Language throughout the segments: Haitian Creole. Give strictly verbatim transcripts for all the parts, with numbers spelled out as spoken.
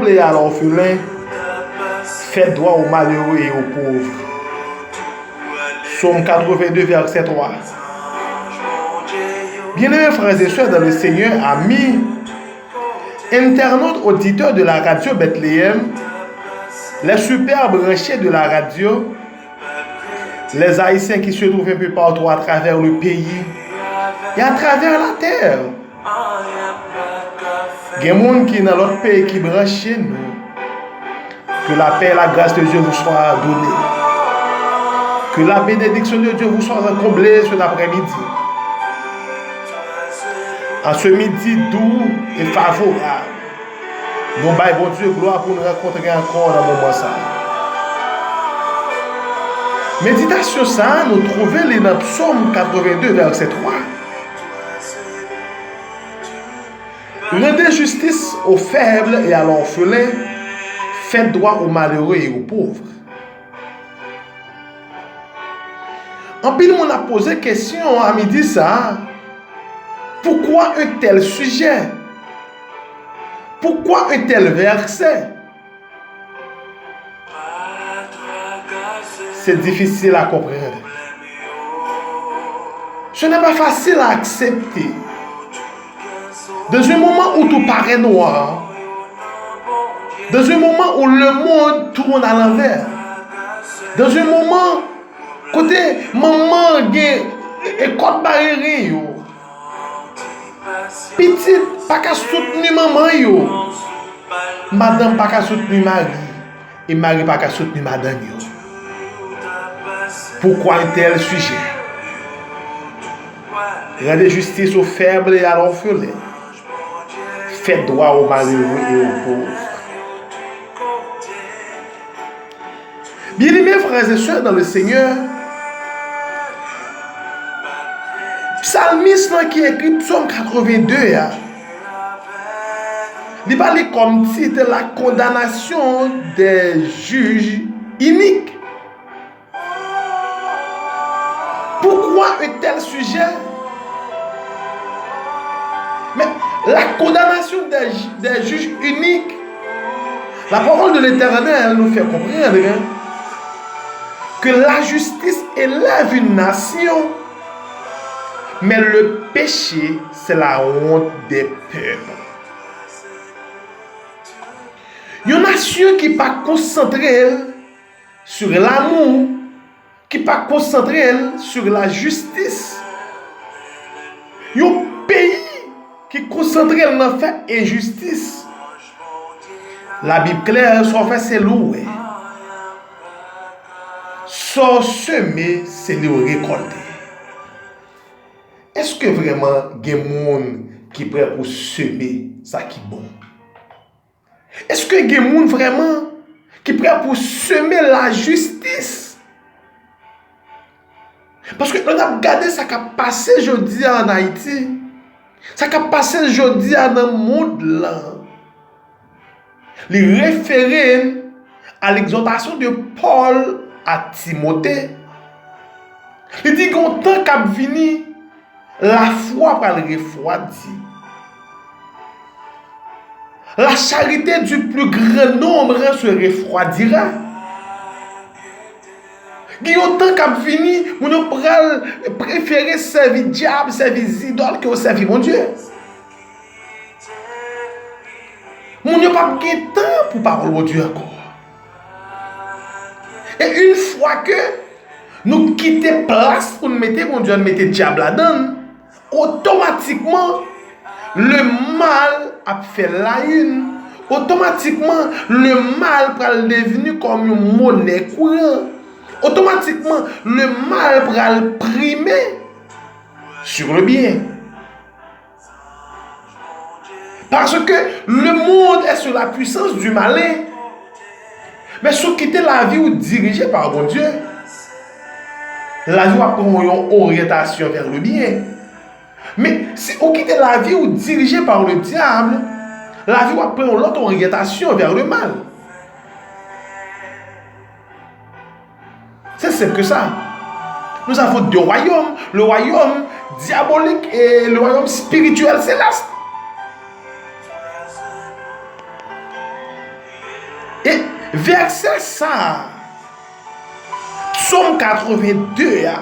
et à l'orphelin, faites droit aux malheureux et aux pauvres. Psaume quatre-vingt-deux, verset trois. Bien-aimés frères et sœurs dans le Seigneur, amis, internautes, auditeurs de la radio Bethléem, les super branchés de la radio, les Haïtiens qui se trouvent un peu partout à travers le pays et à travers la terre. Gen moun ki nan lòt peyi ki branche nou. Que la paix et la grâce de Dieu vous soient données. Que la bénédiction de Dieu vous soit comblée cet après-midi. En ce midi doux et favorable, nou bay Bondye glwa pou n rankontre ankò nan moman sa a. Meditasyon sa a, nou twouve li nan Psaume quatre-vingt-deux, verset trois. Rendez justice aux faibles et à l'orphelin, faites droit aux malheureux et aux pauvres. Anpil moun ap poze kesyon a midi sa a, pourquoi un tel sujet? Pourquoi un tel verset? C'est difficile à comprendre. Ce n'est pas facile à accepter. Dans un moment où tout paraît noir, dans un moment où le monde tourne à l'envers, dans un moment kote manman gen e kòd bare ren yo, pitit pa ka soutni manman yo, madanm pa ka soutni mari, e mari pa ka soutni madanm yo. Pourquoi un tel sujet? Rendez justice aux faibles et à l'orphelin. Faites droit aux malheureux et aux pauvres. Bien-aimés frères et sœurs dans le Seigneur, psalmiste lan ki ekri Psaume quatre-vingt-deux a, li ba li kòm tit la condamnation des juges iniques. Pourquoi un tel sujet? Mais la condamnation des, des juges uniques, la parole de l'Éternel nous fait comprendre que la justice élève une nation, mais le péché, c'est la honte des peuples. Yon nasyon ki pa konsantre l sur l'amour, ki pa konsantre l sur la justice. Yon peyi ki konsantre l nan fè enjistis. Labib klè, sa w fè se li w wè. Sa w seme, se li w rekòlte. Èske vrèman gen moun ki prè pou seme sa ki bon? Èske gen moun vrèman ki prè pou seme lajistis? Paske lè n ap gade sa k ap pase jodi a ann Ayiti, sa k ap pase jodi a nan mond lan, li refere n a l'exhortation de Paul à Timothée. Li di gen yon tan k ap vini, lafwa pral refwadi. La charité du plus grand nombre se refroidira. Gen yon tan k ap vini, moun yo pral prefere sèvi dyab, sèvi zidòl ke yo sèvi Bondye. Moun yo p ap gen tan pou pawòl Bondye ankò. E yon fwa ke nou kite plas pou n mete Bondye, n mete dyab ladan l, otomatikman, lemal ap fè layini. Otomatikman, lemal pral devni kòm yon monè kouran. Otomatikman, lemal pral prime sur le bien. Parce que le monde est sous la puissance du malin. Men si w kite lavi w dirije pa Bondye, lavi w ap pran yon oryantasyon vers le bien. Men si w kite lavi w dirije par le diable, lavi w ap pran yon lòt oryantasyon vers le mal. C'est simple que ça. Nous avons deux royaumes, le royaume diabolique et le royaume spirituel céleste. E vèsè sa a, Sòm katreven de a,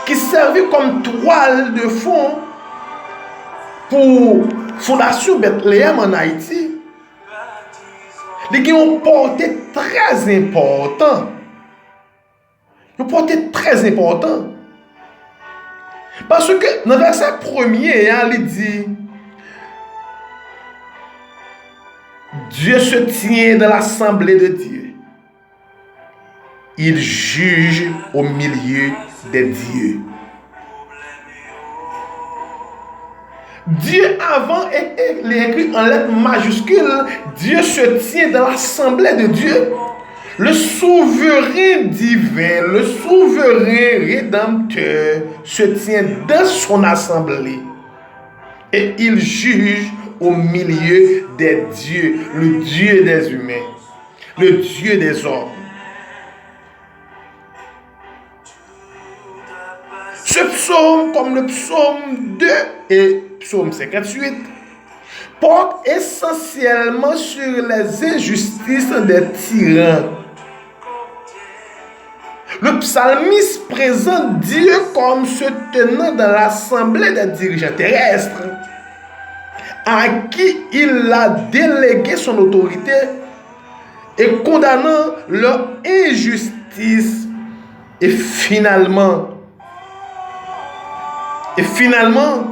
ki sèvi kòm twal de fon pou Fondasyon Betleyèm ann Ayiti, li gen yon pòte trè enpòtan. Yon pòte trè enpòtan. Paske nan vèsè premye a, li di, Dieu se tient dans l'assemblée de Dieu. Il juge au milieu des dieux. Dieu, avan, e, e, li ekri an lèt majiskil, Dieu se tient dans l'assemblée de Dieu. Le souverain divin, le souverain rédempteur se tient dans son assemblée. Et il juge au milieu des dieux, le Dieu des humains, le Dieu des hommes. Ce psaume, comme le psaume deux et psaume cinquante-huit, porte essentiellement sur les injustices des tyrans. Le psalmiste présente Dieu comme se tenant dans l'assemblée des dirigeants terrestres, à qui il a délégué son autorité et condamnant leur injustice. Et finalement, et finalement,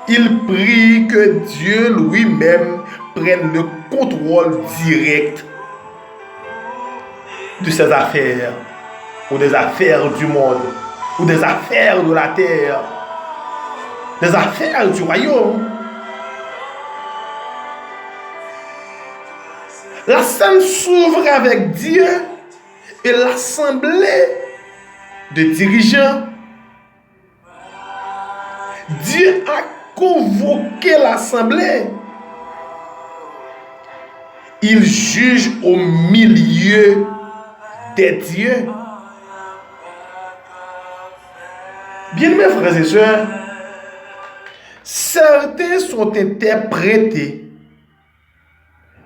il prie que Dieu lui-même prenne le contrôle direct de ses affaires, ou des affaires du monde, ou des affaires de la terre, des affaires du royaume. La scène s'ouvre avec Dieu et l'assemblée de dirigeants. Dieu a convoqué l'assemblée. Il juge au milieu des dieux. Bien-aimés frères et sœurs, certains sont interprétés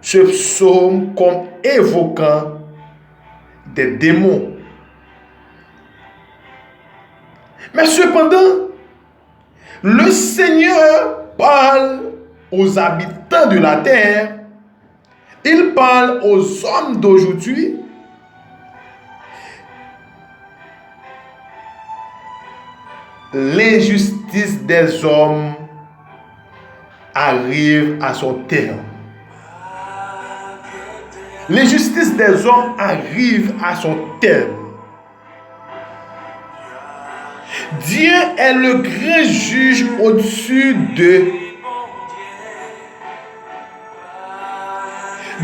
ce psaume comme évoquant des démons. Mais cependant, le Seigneur parle aux habitants de la terre, il parle aux hommes d'aujourd'hui. L'injustice des hommes arrive à son terme. L'injustice des hommes arrive à son terme. Dieu est le grand juge au-dessus de.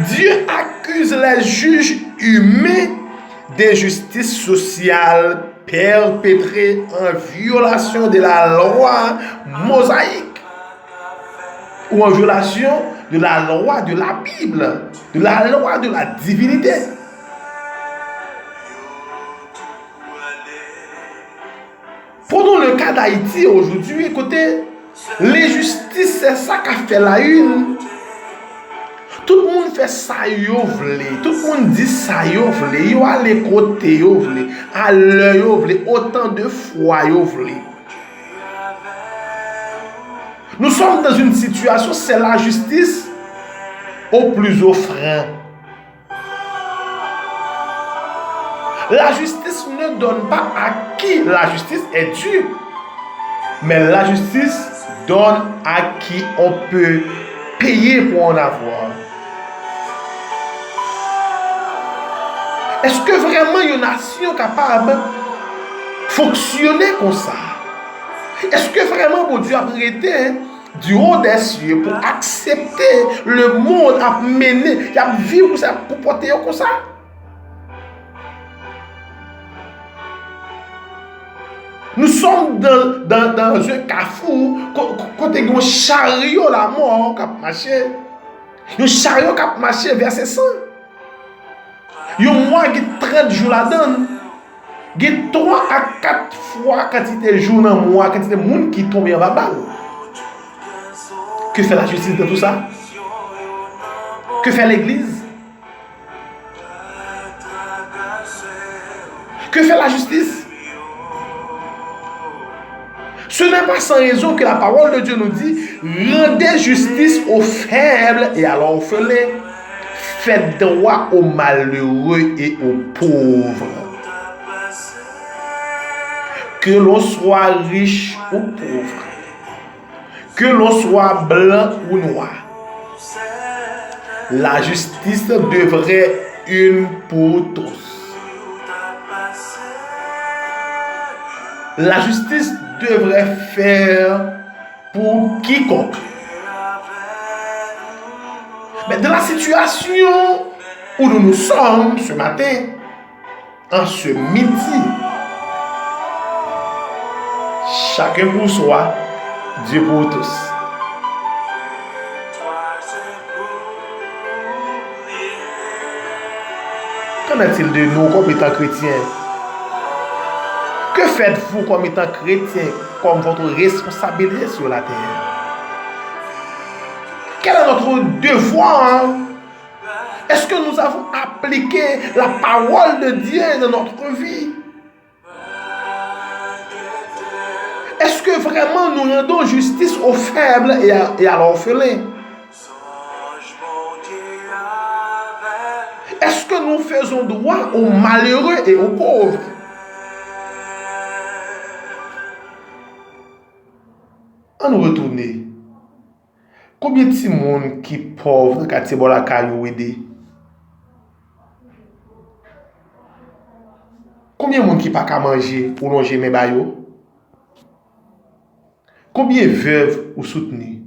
Dieu accuse les juges humains d'injustice sociale perpétrée en violation de la loi mosaïque ou en violation de la loi de la Bible, de la loi de la divinité. Prenons le cas d'Haïti aujourd'hui, kote lenjistis se sa k ap fè la une. Tout moun fè sa yo vle, tout moun di sa yo vle, yo ale kote yo vle, a lè yo vle, otan de fwa yo vle. Nous sommes dans une situation, c'est la justice au plus offrant. La justice ne donne pas à qui la justice est due, mais la justice donne à qui on peut payer pour en avoir. Èske vrèman yon nasyon kapab fonksyone konsa? Èske vrèman Bondye ap rete du haut des cieux pou aksepte lemonn ap mennen, y ap viv konsa, pou pote yo konsa? Nous sommes dans, dans, dans un carrefour ko- ko- kote gen yon charyo lamò k ap mache. Yon charyo k ap mache vèse san. Yon mwa gen trant jou ladan l. Gen twa a kat fwa kantite jou nan mwa, kantite moun ki tonbe anba bal. Que fait la justice dans tout ça? Que fait l'église? Que fait la justice? Ce n'est pas sans raison que la parole de Dieu nous dit, rendez justice aux faibles et à l'orphelin, faites droit aux malheureux et aux pauvres. Que l'on soit riche ou pauvre, que l'on soit blanc ou noir, la justice devrait une pour tous. La justice devrait faire pour quiconque. Mais dans la situation où nous nous sommes ce matin, en ce midi, chacun pour soi, Dieu pour tous. Qu'en est-il de nous comme étant chrétiens? Que faites-vous comme étant chrétien, comme votre responsabilité sur la terre? Quel est notre devoir? Est-ce que nous avons appliqué la parole de Dieu dans notre vie? Est-ce que vraiment nous rendons justice aux faibles et à, et à l'orphelin? Est-ce que nous faisons droit aux malheureux et aux pauvres? Ann retounen. Konbyen timoun ki pòv nan katye bò lakay ou ede? Konbyen moun ki pa ka manje ou lonje men ba yo? Konbyen vèv ou soutni?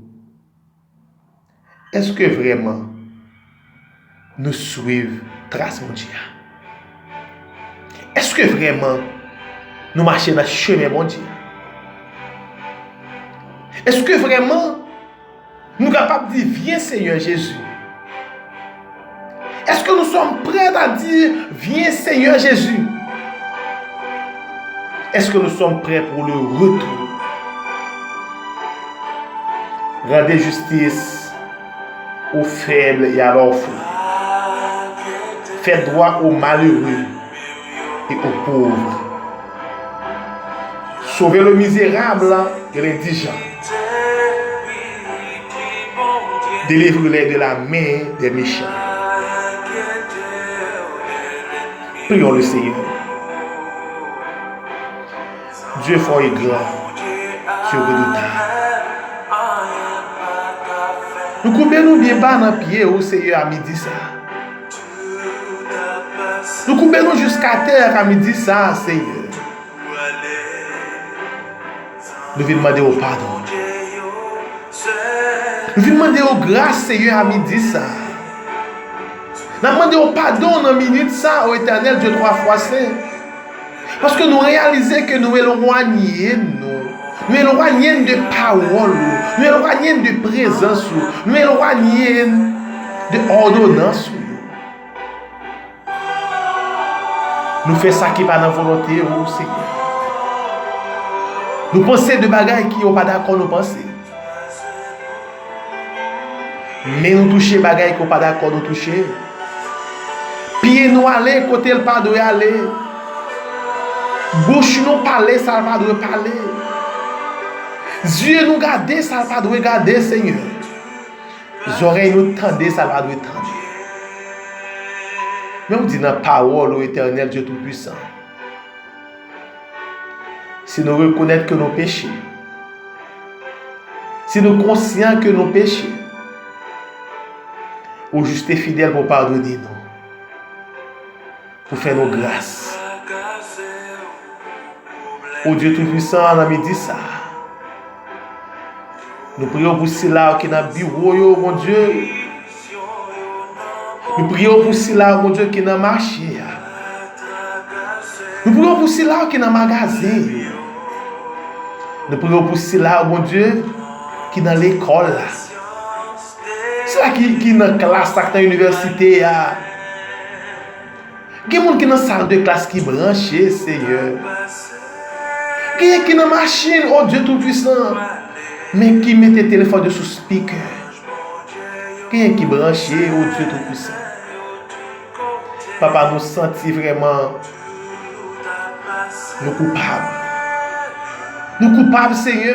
Èske vrèman nou swiv tras Bondye a? Èske vrèman nou mache nan chemen Bondye a? Èske vrèman nou kapab di, vyen Senyè Jezi? Est-ce que nous sommes prêts à dire, vyen Senyè Jezi? Est-ce que nous sommes prêts pour le retour? Rendez justice aux faibles et à l'orphelin. Faites droit aux malheureux et aux pauvres. Sauvez le misérable et l'indigent. Délivrez-les de la main des méchants. Prions le Seigneur. Dieu fort et grand, Dieu redoutable. Nou koube nou byen ba nan pye ou, Seyè, a midi sa. Nou koube nou jiska tè a midi sa, Seyè. Nou vin mande w padon. Nou vin mande w gras, Seyè, a midi sa. N ap mande w padon nan minit sa, o Etènèl Dye twa fwa sen. Paske nou reyalize ke nou elwanye nou. Nou elwanye n de pawòl ou. Nou elwanye n de prezans ou. Nou elwanye n de òdonans ou yo. Nou fè sa ki pa nan volonte ou, Senyè. Nou panse de bagay ki ou pa dakò nou panse. Men nou touche bagay ke w pa dakò nou touche. Pye nou ale kote l pa dwe ale. Bouch nou pale sa l pa dwe pale. Zye nou gade sa l pa dwe gade, Senyè. Zòrèy nou tande sa l pa dwe tande. Men w di nan pawòl ou, Etènèl Dye Toupisan, si nou rekonèt ke nou peche, si nou konsyan ke nou peche, ou jis e fidèl pou w padone nou, pou fè nou gras. O Dye Toupisan, nan midi sa, nou priye w pou sila yo ki nan biwo yo, Bondye. Nou priye w pou sila yo, Bondye, ki nan mache a. Nou priye w pou sila yo ki nan magazen yo. Nou priye w pou sila yo, Bondye, ki nan lekòl la. Sila ki, ki nan klas la, ki nan inivèsite a. Gen moun ki nan sal de klas ki branche, Seyè. Genyen ki nan machin, o Dye Toupisan. Men ki mete telefòn yo sou spikè. Genyen ki branche, o Dye Toupisan. Papa, nou santi vrèman Nou koupab. Nou koupab, Senyè.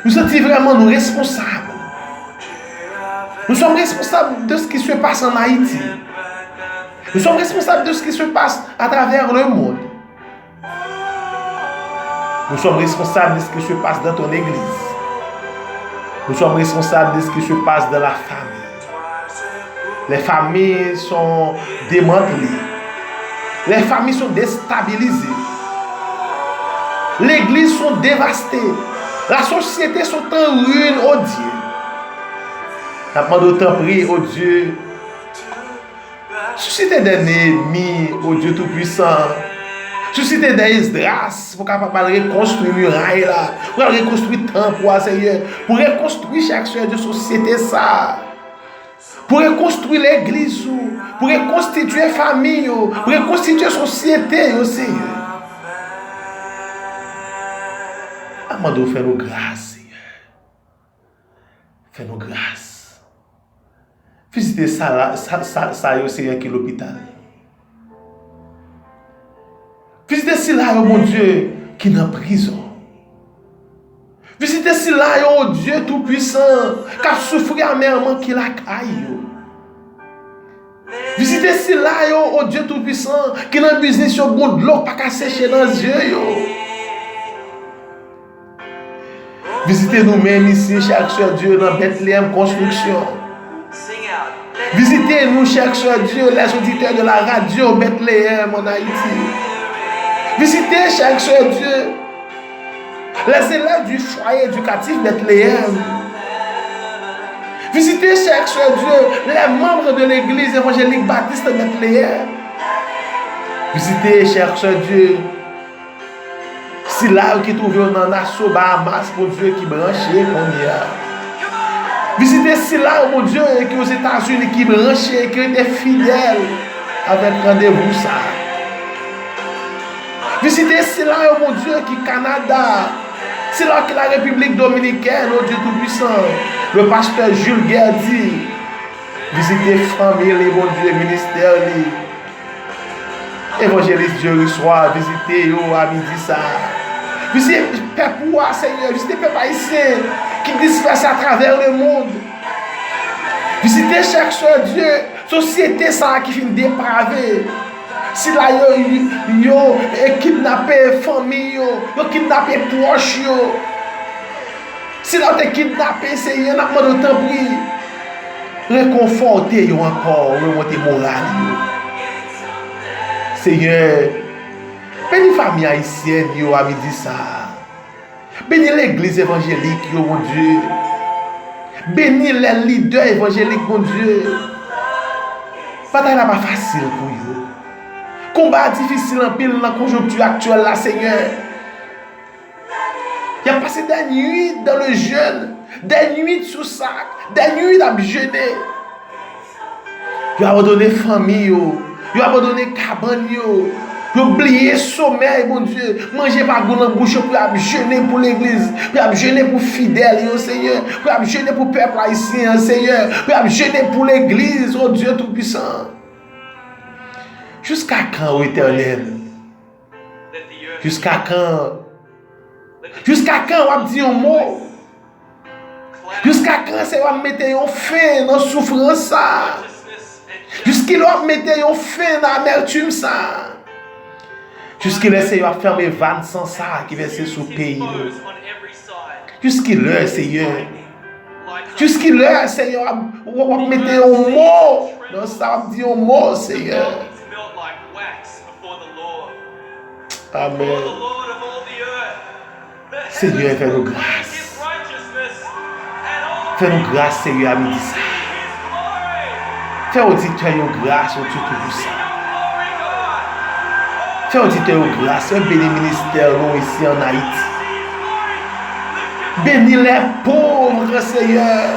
Nou santi vrèman nou responsab. Nous sommes responsables de ce qui se passe en Haïti. Nous sommes responsables de ce qui se passe à travers le monde. Nous sommes responsables de ce qui se passe dans ton église. Nous sommes responsables de ce qui se passe dans la famille. Les familles sont démantelées. Les familles sont déstabilisées. L'église sont dévastées. La société sont en ruine, oh Dieu. N ap mande w, tanpri, oh Dieu, Suscite des Néhémi, o Dye Toupisan. Suscite des Esdras pou kapab al rekonstwi miray la, pou al rekonstwi tanp ou a, Senyè, pou rekonstwi chak sè de sosyete sa, pou rekonstwi legliz ou, pou rekonstitye fanmi yo, pou rekonstitye sosyete yo, Senyè. N ap mande w fè nou gras, Senyè. Fè nou gras. Vizite sa, la, sa, sa, sa yo, Senyè, ki lopital. Vizite sila yo, Bondye, ki nan prizon. Vizite sila yo, o Dye Toupisan, k ap soufri amèman, ki lakay yo. Vizite sila yo, o Dye Toupisan, ki nan biznis yo, gon dlo pa ka seche nan zye yo. Vizite nou menm isi, chè sè Dye, nan Bètleyèm Konstriksyon. Vizite nou, chè sè Dye, les auditeurs de la radio Bethléem en Haïti. Vizite, chè sè Dye, les élèves du foyer éducatif Bethléem. Vizite, chè sè Dye, les membres de l'église évangélique baptiste Bethléem. Vizite, chè sè Dye, sila yo ki twouve yo nan Nassau, Bahamas, Bondye, ki branche kounye a. Vizite sila yo, Bondye, ki Ozetazini, ki branche, ki rete fidèl avèk randevou sa a. Vizite sila yo, Bondye, ki Kanada, sila yo ki Larepiblik Dominikèn, o Dye Toupisan, le pastè Jules Guerdy. Vizite fanmi li, Bondye, ministè li. Evanjelis Jerry Soir, vizite yo a midi sa a. Vizite pèp ou a, Senyè. Vizite pèp ayisyen ki dispèse atravè lemonn. Vizite chak sè Dye, sosyete sa a ki fin deprave. Sila yo, yo, e kidnape fanmi yo, yo kidnape pwòch yo. Sila yo te kidnape, Senyè, n ap mande w, tanpri, rekonfòte yo ankò, remonte moral yo. Senyè, beni fanmi ayisyèn yo a midi sa a. Beni legliz evanjelik yo, Bondye. Beni lè lidè evanjelik, Bondye. Batay la pa fasil pou yo. Konba a difisil anpil nan konjonkti aktyèl la, Senyè. Y ap pase des nuits dans le jeûne, des nuits sou sak, des nuits ap jene. Yo abandone fanmi yo, yo abandone kabann yo, yo bliye somèy, Bondye. Manje pa gou nan bouch yo pou y ap jene pou legliz, pou y ap jene pou fidèl yo, Senyè, pou y ap jene pou pèp ayisyen an, Senyè, pou y ap jene pou legliz, o Dye Toupisan. Jiska kan, o Etènèl? Jiska kan? Jiska kan w ap di yon mo? Jiska kan, Senyè, w ap mete yon fen nan soufrans sa a? Jiskilè w ap mete yon fen nan amètim sa a? Jiskilè, Senyè, w ap fèmen vàn san sa a ki vèse sou peyi nou? Jiskilè, Senyè? Jiskilè, Senyè, w ap, w ap mete yon mo nan sa, w ap di yon mo, Senyè? Amèn. Senyè, fè nou gras. Fè nou gras, Senyè, a midi sa a. Fè oditè yo gras, o Dye Toupisan. Fè oditè yo gras, fè beni ministè nou isi ann Ayiti. Bénis les pauvres, Seigneur.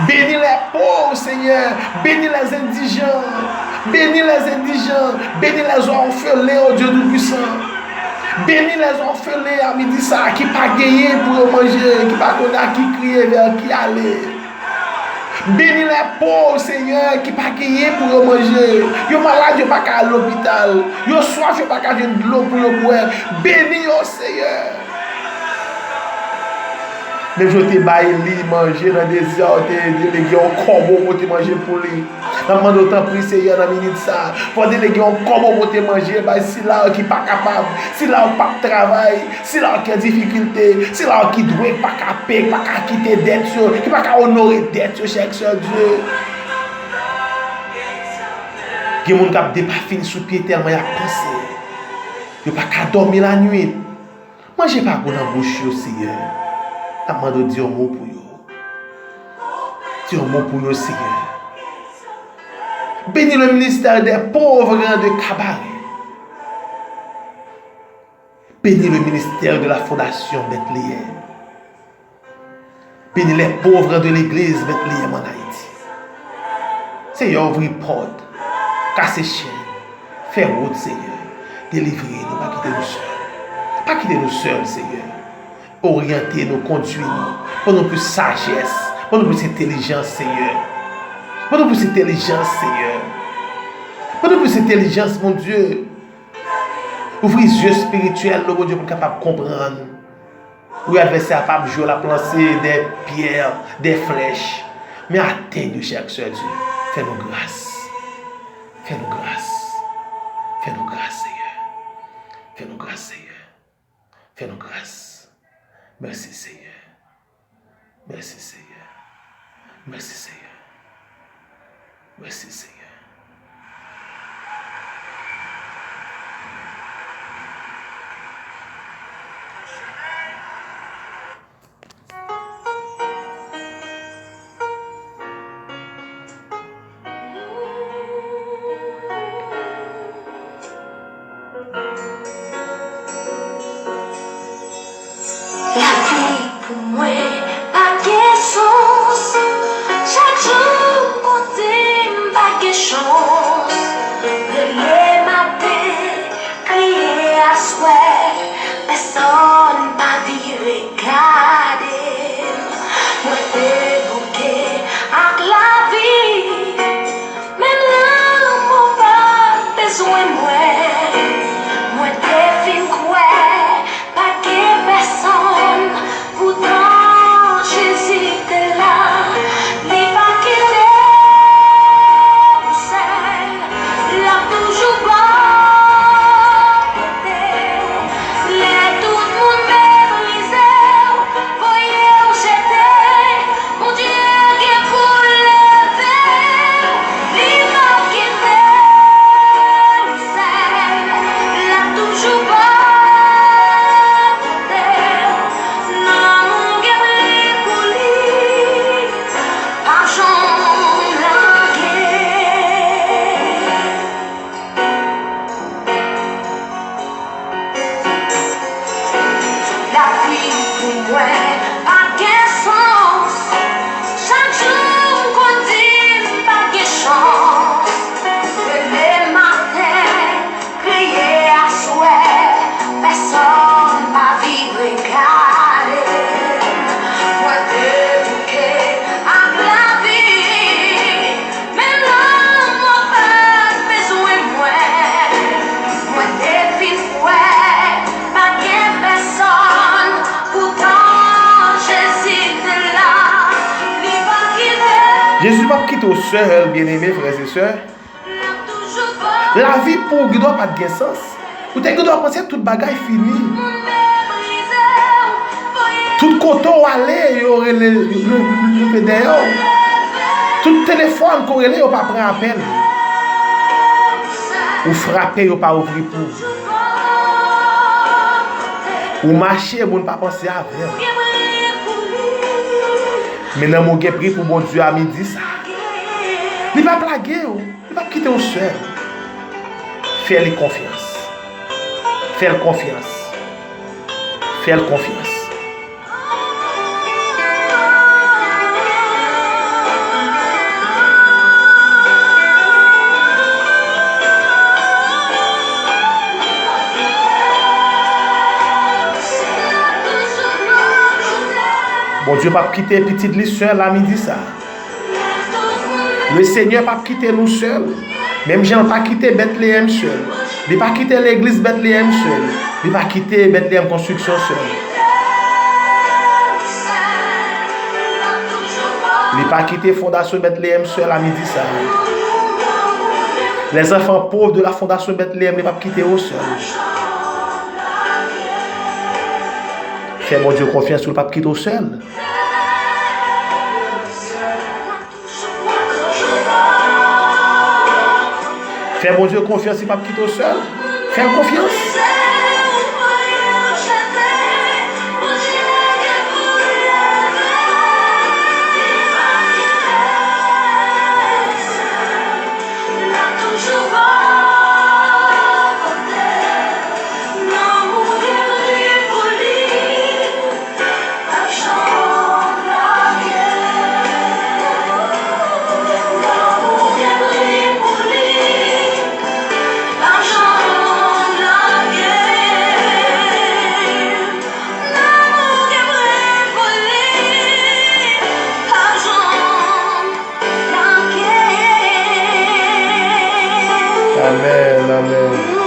Bénis les pauvres, Seigneur. Bénis les indigents. Bénis les indigents. Bénis les orphelins, oh Dieu Tout-Puissant. Beni lè òfelen a midi sa a ki pa genyen pou yo manje, ki pa konnen a ki kriye, vè ki ale. Beni lè pov, Senyè, ki pa genyen pou yo manje. Yo malad, yo pa ka al lopital. Yo swaf, yo pa ka jwenn dlo pou yo bwè. Beni yo, Senyè. Menm jan w te bay Eli manje nan dezè a, w te delege yon kòbo pote manje pou li. N ap mande w, tanpri, Senyè, nan minit sa a, fò w delege yon kòbo pote manje bay sila yo ki pa kapab, sila yo k p ap travay, sila yo ki an difikilte, sila yo ki dwe, k pa ka peye, k pa ka kite dèt yo, ki pa ka onore dèt yo, chè k sè Dye. Gen moun k ap depafini sou pye tèlman y ap panse. Yo pa ka dòmi lannuit. Manje pa gou nan bouch yo, Senyè. N ap mande w di yon mo pou yo. Di yon mo pou yo, Senyè. Bénis le ministère des pauvres de Cabaret. Bénis le ministère de la Fondation Bethléem. Bénis les pauvres de l'église Bethléem en Haïti. Seyè, ouvri pòt, kase chenn, fè wout, Seyè. Delivre nou, pa kite nou sèl. Pa kite nou sèl, Seyè. Oryante nou, kondui nou. Ban nou plis sajès, ban nou plis entèlijans, Seyè. Ban nou plis entèlijans, Seyè. Ban nou plis entèlijans, Bondye. Ouvri zye espirityèl nou, Bondye, pou n kapab konprann. Wi, advèsè a p ap jwe, l ap lanse de pyè, de flèch. Men atenn yo, chè k sè Dye. Fè nou gras. Fè nou gras. Fè nou gras, Seyè. Fè nou gras, Seyè. Fè nou gras. Mèsi, Seyè. Mèsi, Seyè. Mèsi, Seyè. Mèsi, Seyè. Lavi pou mwen pa gen sans. Chak jou m konte m pa gen chans. Rele maten, kriye aswè, pèsonn pa vire gade m. Mwen debouke ak lavi. Menm lanmò pa t bezwen mwen. Mwen te fin kwè pa gen pèsonn. Poutan Jezi te la. Li pa kite w sèl. L ap toujou bò kote w. Lè tout moun meprize w, voye w jete, Bondye gen pou l leve w. Li p ap kite w sèl. L ap toujou bò kote w. Nanm ou gen pri pou li. Pa janm lage. Lavi pou mwen pa gen sans. Chak jou m konn di m pa gen chans. Leve maten, kriye aswè, pèsonn pa vire gade m. Mwen debouke ak lavi. Menm lanmò pa t bezwen mwen. Mwen te fin kwè pa gen pèsonn. Poutan Jezi te la. Li pa kite. Jezi p ap kite w sèl, byeneme, frè e sè. L ap toujou bò. Lavi pou w gendwa pa t gen sans. Ou te gendwa panse tout bagay fini. Tout kote w ale, yo rele, yo, yo, yo leve dèyè w. Tout telefòn ke w rele, yo pa pran apèl. Ou frape, yo pa ouvri pou w. Ou mache, moun pa panse avè w. Men lanmou gen pri pou Bondye a midi sa. Li p ap lage w. Li p ap kite w sèl. Fè li konfyans. Fè l konfyans. Fè l konfyans. Bondye p ap kite pitit li sèl a midi sa. Le Senyè p ap kite nou sèl. Menm jan l pa kite Betleyèm sèl. Li pa kite legliz Betleyèm sèl. Li pa kite Betleyèm konstriksyon sèl. Li pa kite fondasyon Betleyèm sèl a midi sa a. Les enfants pauvres de la fondation Bethléem, li p ap kite w sèl. Fè Bondye konfyans, li p ap kite w sèl. Fè Bondye konfyans, li p ap kite w sèl. Fè l konfyans. Amèn, amèn.